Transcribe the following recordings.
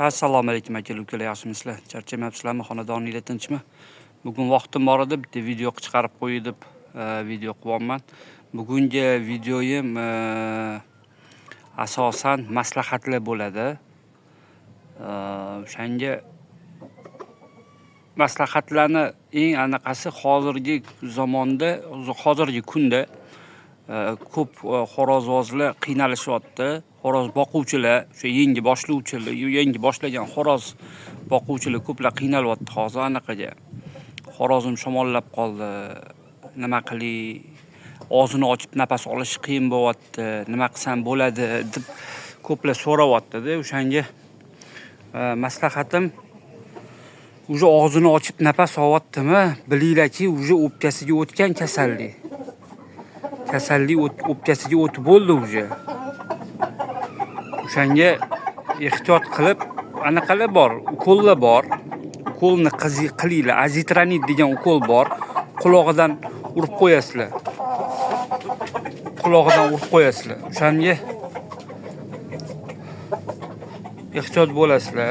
Assalomu alaykum aka-ukalar, yaxshimisizlar? Charchamayapsizlarmi? Xonadoninglar tinchmi? Bugun vaqtim bor edi, bitta video chiqarib qo'yay deb video qilyapman. Bugungi videoyim asosan maslahatlar bo'ladi. O'shanga maslahatlarni eng anaqasi hozirgi zamonda, hozirgi kunda ko'p xo'rozvozlar qiynalishyapti. Xo'roz boquvchilar, o'sha yangi boshlovchilar, yangi boshlagan xo'roz boquvchilar ko'plar qiynalyapti hozir anaqaga. Xo'rozim shamollab qoldi. Nima qilay? Og'zini ochib nafas olishi qiyin bo'lyapti. Nima qilsam bo'ladi deb ko'plar so'rayapti-da. O'shanga maslahatim, уже og'zini ochib nafas olyaptimi, bilinglarki, уже o'pkasiga o'tgan kasallik. Kasallik o'pkasiga o'tib bo'ldi уже. O'shanga ehtiyot qilib, anaqalar bor, ukollar bor. Ukolni qilinglar. Azitronit degan ukol bor. Qulog'idan urib qo'yasizlar. Qulog'idan urib qo'yasizlar. O'shanga ehtiyot bo'lasizlar.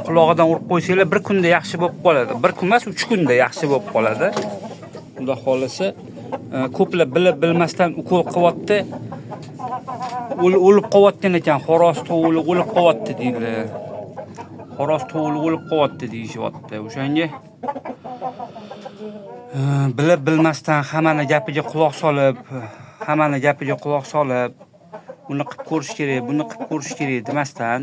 Qulog'idan urib qo'ysanglar bir kunda yaxshi bo'lib qoladi. Bir kun emas, 3 kunda yaxshi bo'lib qoladi. Xudo xolasa, ko'plar bilib bilmasdan ukol qilyapti. O'lib qolyotgan ekan, xo'roz tovuqli o'lib qolyapti deydi. Xo'roz tovuqli o'lib qolyapti deyishyapti. O'shanga bilib bilmasdan hammani gapiga quloq solib, hammani gapiga quloq solib, uni qilib ko'rish kerak, buni qilib ko'rish kerak demasdan,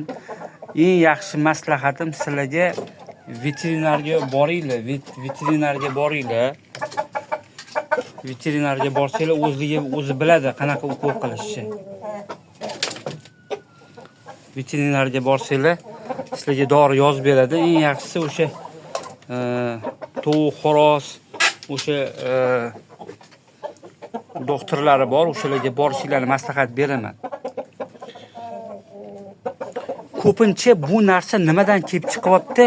eng yaxshi maslahatim sizlarga veterinarga boringlar, veterinarga boringlar. Veterinarga borsanglar o'zligi o'zi biladi qanaqa ukol qilishni. Veterinarga borsanglar sizlarga dori yozib beradi. Eng yaxshisi o'sha tovuq, xo'roz o'sha doktorlari bor, o'shalarga borishinglarni maslahat beraman. Ko'pincha bu narsa nimadan kelib chiqyapti?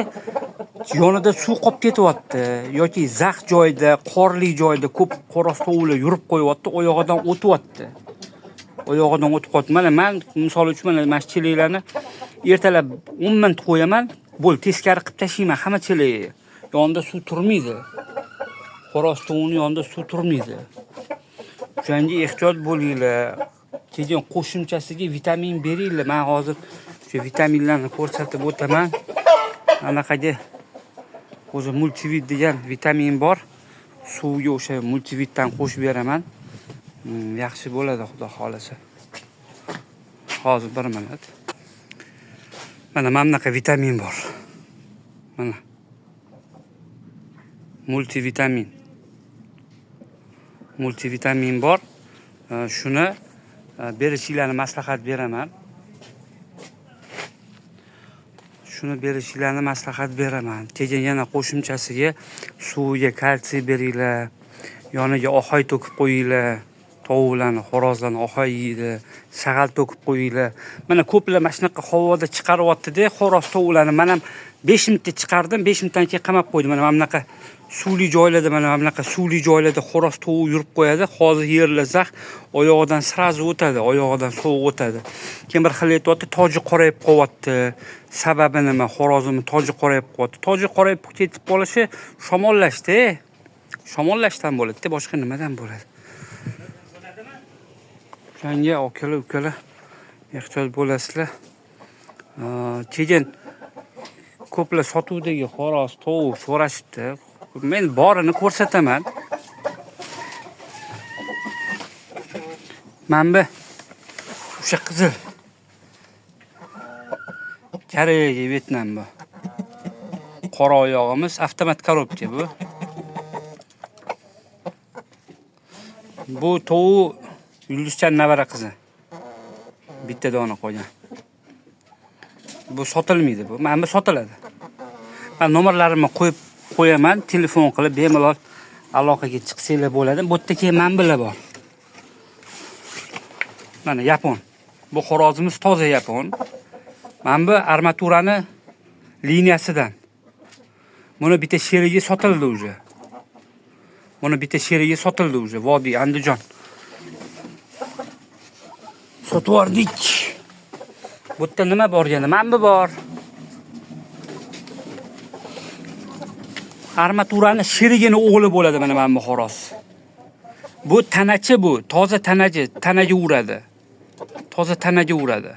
Yonida suv qolib ketyapti yoki zax joyda, qorli joyda ko'p xo'roz tovuqlar yurib qo'yyapti, oyog'idan o'tyapti. Oyog'idan o'tib qolyapti. Mana men misol uchun mana shu chelaklarni ertalab 10 minut qo'yaman, bo'l teskari qilib tashlayman hamma chelakni. Yonida suv turmaydi. Xo'roz tovuqning yonida suv turmaydi. O'shanga ehtiyot bo'linglar. Keyin qo'shimchasiga vitamin beringlar. Men hozir shu vitaminlarni ko'rsatib o'taman. Anaqaga o'zi multivit degan vitamin bor. Suvga o'sha multivitdan qo'shib beraman. Yaxshi bo'ladi xudo xolasa. Hozir bir minut. Mana bunaqa vitamin bor. Mana. Multivitamin. Multivitamin bor. Shuni berishinglarni maslahat beraman. Shuni berishinglarni maslahat beraman. Keyin yana qo'shimchasiga suviga kalsiy beringlar, yoniga ohoy to'kib qo'yinglar. Tovuqlarni, xo'rozlarni ohoy yeydi, shag'al to'kib qo'yinglar. Mana ko'plar mana shunaqa havoda chiqaryapti-da xo'roz tovuqlarni. Men ham 5 minutda chiqardim, 5 minutdan keyin qamab qo'ydim. Mana bunaqa suvli joylarda, mana bunaqa suvli joylarda xo'roz tovuq yurib qo'yadi. Hozir yerlar zax, oyog'idan srazu o'tadi, oyog'idan sovuq o'tadi. Keyin bir xil aytyapti, toji qorayib qolyapti. Sababi nima? Xo'rozimni toji qorayib qolyapti. Toji qorayib ketib qolishi shamollashda. Shamollashdan bo'ladi-da, boshqa nimadan bo'ladi? O'shanga akalar, ukalar ehtiyot bo'lasizlar. Keyin ko'plar sotuvdagi xo'roz, tovuq so'rashibdi. Men borini ko'rsataman. Mana bu o'sha qizil Koreyaga Vyetnam bu. Qora oyog'imiz avtomat korobka bu. Bu tovuq Yulduzchan navara qizi. Bitta dona qo'ygan. Bu sotilmaydi bu. Mana bu sotiladi. Men nomerlarimni qo'yib qo'yaman, telefon qilib bemalol aloqaga chiqsanglar bo'ladi. Bu yerda keyin mana bular bor. Mana yapon. Bu xo'rozimiz toza yapon. Mana bu armaturani liniyasidan. Buni bitta sherigi sotildi уже. Buni bitta sherigi sotildi уже. Vodiy Andijon. Sotib yubordik. Bu yerda nima bor yana? Mana bu bor. Armaturani sherigini o'g'li bo'ladi mana bu xo'roz. Bu tanachi bu, toza tanachi, tanaga uradi. Toza tanaga uradi.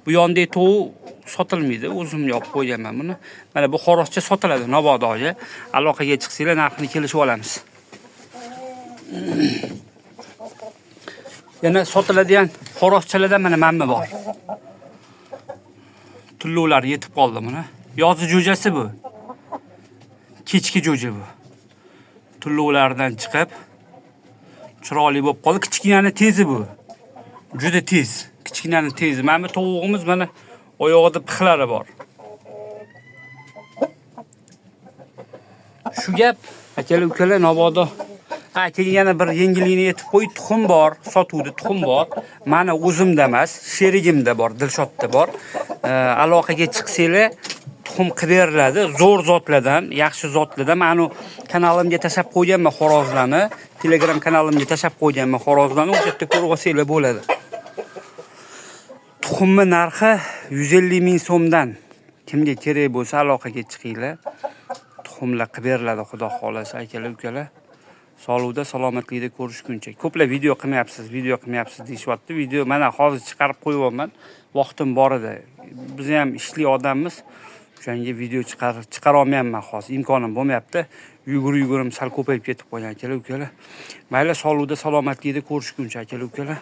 Bu yondagi tovuq sotilmaydi, o'zim yopib qo'yganman buni. Mana bu xo'rozcha sotiladi Nabodoga. Aloqaga chiqsanglar narxini kelishib olamiz. Yana sotiladigan xo'rozchalardan mana bu bor. Tullovlar yetib qoldi buni. Yozgi jo'jasi bu. Kechki jo'ja bu. Tullovlardan chiqib chiroyli bo'lib qoldi. Kichkinani tezi bu. Juda tez. Kichkinani tezi. Mana bu tovug'imiz mana oyog'ida pixlari bor. Shu gap akalar ukalar Nabodo. Ha, keyin yana bir yengilligini aytib qo'y, tuxum bor, sotuvda tuxum bor. Mani o'zimda emas, sherigimda bor, Dilshodda bor. Aloqaga chiqsanglar tuxum qilib beriladi. Zo'r zotlardan, yaxshi zotlardan. Men anu kanalimga tashlab qo'yganman xo'rozlarni. Telegram kanalimga tashlab qo'yganman xo'rozlarni. O'sha yerda ko'rib olsanglar bo'ladi. Tuxumni narxi 150 ming so'mdan. Kimga kerak bo'lsa aloqaga chiqinglar. Tuxumlar qilib beriladi, xudo xolasa, akalar, ukalar. Sog'likda, salomatlikda ko'rishguncha. Ko'plar video qilmayapsiz, video qilmayapsiz deyishyapti. Video mana hozir chiqarib qo'yyapman. Vaqtim bor edi. Biz ham ishli odammiz. O'shanga video chiqara olmayapman hozir. Imkonim bo'lmayapti. Yugur-yugurim sal ko'payib ketib qolgan, akalar, ukalar. Mayli, sog'likda, salomatlikda ko'rishguncha, akalar, ukalar.